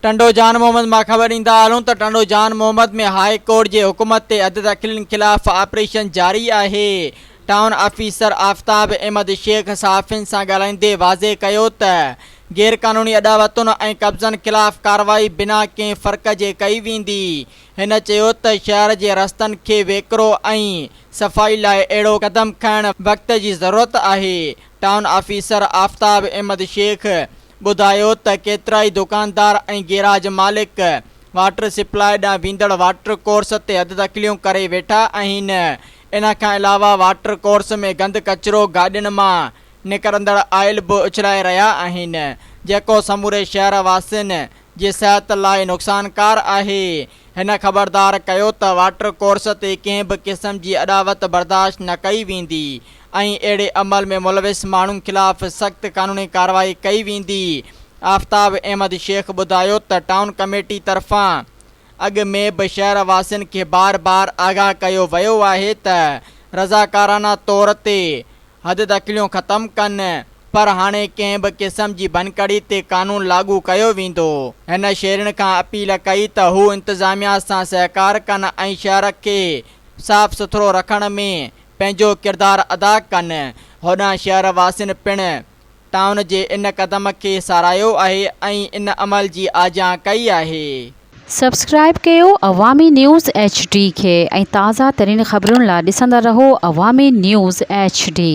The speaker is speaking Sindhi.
ٽنڊو جان محمد مان خبر ڏيندا هلون ته ٽنڊو جان محمد ۾ هاء ڪورٽ جي حڪم تي حد دخلين خلاف آپريشن جاري آهي. ٽائون آفيسر آفتاب احمد شيخ صحافين سان ڳالهائيندي واضح ڪيو ته غيرقانوني اڏاوتن ۽ قبضن خلاف ڪارروائي بنا ڪنهن فرق جي ڪئي ويندي. هن چيو ته شهر جي رستن کي ويڪرو ۽ صفائي لاء اهڙو قدم کڻڻ وقت جي ضرورت آهي. ٽائون آفيسر آفتاب احمد شيخ ٻڌايو ته ڪيترائي دڪاندار ۽ گيراج مالڪ واٽر سپلاء ڏانهن ويندڙ واٽر ڪورس تي حددخليون ڪري ويٺا آهن. ان کان علاوه واٽر ڪورس ۾ گند ڪچرو گاڏين مان نڪرندڙ آئل به اڇلائي رهيا آهن جيڪو سموري شهر واسين جي صحت لاء نقصانڪار آهي. هن خبردار ڪيو ته واٽر ڪورس تي ڪنهن به قسم جي اڏاوت برداشت نه ڪئي ويندي ۽ اهڙي عمل ۾ ملوث ماڻهن خلاف سخت قانوني ڪارروائي ڪئي ويندي. آفتاب احمد شيخ ٻڌايو ته ٽائون ڪميٽي طرفان اڳ ۾ به شهر واسين کي بار بار آگاهه ڪيو ويو آهي ته رضاڪارانه طور تي حددخليون ختم ڪن پر هاڻي ڪنهن به قسم جي ڀڃڪڙي تي قانون لاڳو ڪيو ويندو. هن شهرين کان اپيل ڪئي ته هو انتظاميا سان سهڪار ڪن ۽ شهر کي صاف سٿرو رکڻ ۾ پنهنجو ڪردار ادا ڪن. هوڏانهن شهر واسين پڻ ٽائون جي ان قدم کي ساراهيو آهي ۽ ان عمل جي آجيان ڪئي آهي. سبسڪرائيب ڪيو عوامي نيوز ايڇ ڊي کي ۽ تازه ترين خبرن لا ڏسندا رهو عوامي نيوز ايڇ ڊي.